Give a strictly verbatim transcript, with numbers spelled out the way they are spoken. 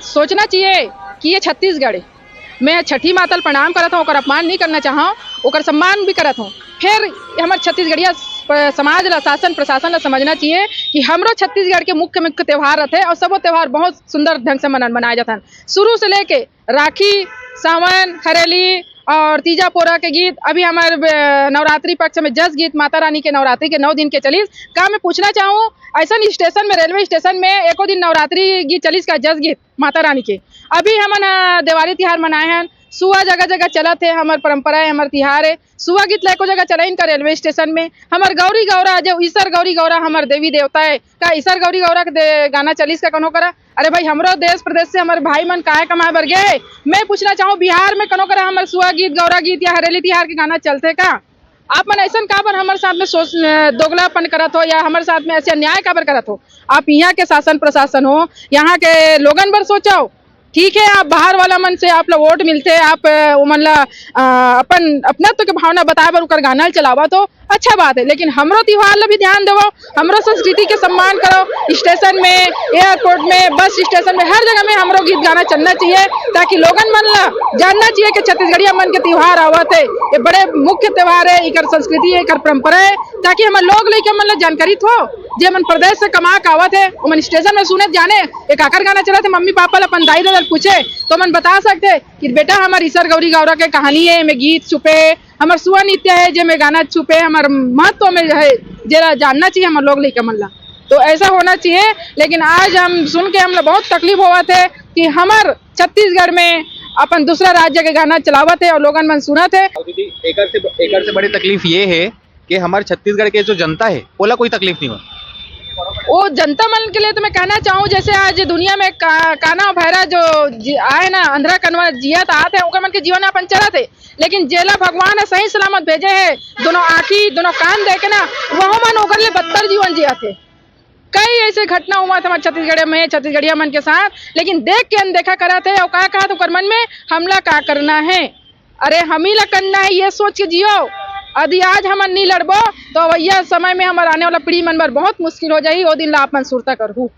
सोचना चाहिए कि ये छत्तीसगढ़ है। मैं छठी माता ल प्रणाम करत हूँ, ओकर अपमान नहीं करना चाहूँ, ओकर सम्मान भी करत हूँ। फिर हमर छत्तीसगढ़िया प-, समाज ला, शासन प्रशासन ला समझना चाहिए कि हमरो छत्तीसगढ़ के मुख्य मुख्य त्योहार रहते और सबो त्योहार बहुत सुंदर ढंग से मनन मनाए जाथन। शुरू से लेके राखी, सावन, हरेली और तीजा पोरा के गीत, अभी हमारे, अ, नवरात्रि पक्ष में जस गीत माता रानी के नवरात्रि के नौ दिन के चलिस। का मैं पूछना चाहूँ, ऐसा स्टेशन में, रेलवे स्टेशन में एको दिन नवरात्रि गीत चलिस का, जस गीत माता रानी के? अभी हमन, अ, देवारी तिहार मनाए हन, सुआ जगह जगह चलत हे, हमर परंपरा है, हमर तिहार है। सुआ गीत ला एको जगह चलाइन का रेलवे स्टेशन में? हमर गौरी गौरा, जो ईसर गौरी गौरा हमर देवी देवता है, का ईसर गौरी गौरा के दे-, गाना चलिस का कनो करा? अरे भाई, हमरो देश प्रदेश से हमर भाई मन काहे कमाए बर गे? मैं पूछना चाहूँ, बिहार में कनो करा हमर सुआ गीत, गौरा गीत या हरेली तिहार के गाना चलथे का? आप मन ऐसन काबर हमर साथ में सोच, अ, दोगलापन करत हो या हमर साथ में ऐसे अन्याय काबर करत हो? आप यहाँ के शासन प्रशासन हो, यहाँ के लोगन बर सोचो। ठीक है, आप बाहर वाला मन से आप ला वोट मिलथे, आप, अ, ओमन ला, अ, अपन अपनत्व के भावना बताए बर ओकर गाना ल चलावत हो, अच्छा बात है, लेकिन हमरो तिहार ला भी ध्यान देवो, हमरो संस्कृति के सम्मान करो। स्टेशन में, एयरपोर्ट में, बस स्टेशन में, हर जगह में हमरो गीत गाना चलना चाहिए, ताकि लोगन मन ला जानना चाहिए कि छत्तीसगढ़िया मन के तिहार आवत है, ये बड़े मुख्य तिहार है, एकर संस्कृति है, एकर परंपरा है, ताकि हमर लोग लइका मन ला जानकारी हो, जे मन प्रदेश से कमा के आवत है, ओमन स्टेशन में सुने जाने, एक आकर गाना चलत है, मम्मी पापा ला अपन दाई ददा ल पूछे, तो ओमन बता सकथे कि बेटा, हमर ईसर गौरी गौरा के कहानी है, एमे गीत छुपे, हमर सुआ नृत्य है, जेमे गाना छुपे, हमर महत्व में है, जेला जानना चाहिए हमर लोग लइका मन ला। तो ऐसा होना चाहिए, लेकिन आज हम सुन के हमला बहुत तकलीफ होवत है कि हमर छत्तीसगढ़ में अपन दूसरा राज्य के गाना चलावत है और लोगन मन सुनत है। और दीदी, एकर से, एकर से बड़ी तकलीफ ये है कि हमर छत्तीसगढ़ के जो जनता है, ओला कोई तकलीफ नहीं हो। वो जनता मन के लिए तो मैं कहना चाहूँ, जैसे आज दुनिया में का-, काना भैरा जो जी-, आए ना, अंधरा कनवा जियत आत है, ओकर मन के जीवन यापन चलत है, लेकिन जेला भगवान ह सही सलामत भेजे है, दोनों आँखी, दोनों कान दे के ना, वहू मन ओकर ले बदतर जीवन जियत है। कई ऐसे घटना हुआ था हमारे छत्तीसगढ़ में, छत्तीसगढ़िया मन के साथ, लेकिन देख के अनदेखा करत है और का कहत ओकर मन में, हमला का करना है? अरे, हम ही ला करना है, ये सोच के जियो। यदि आज हमन नहीं लड़बो, तो अवैया समय में हमारे आने वाला पीढ़ी मन बर बहुत मुश्किल हो जाही। वो दिन ला आप मन सुरता करहू।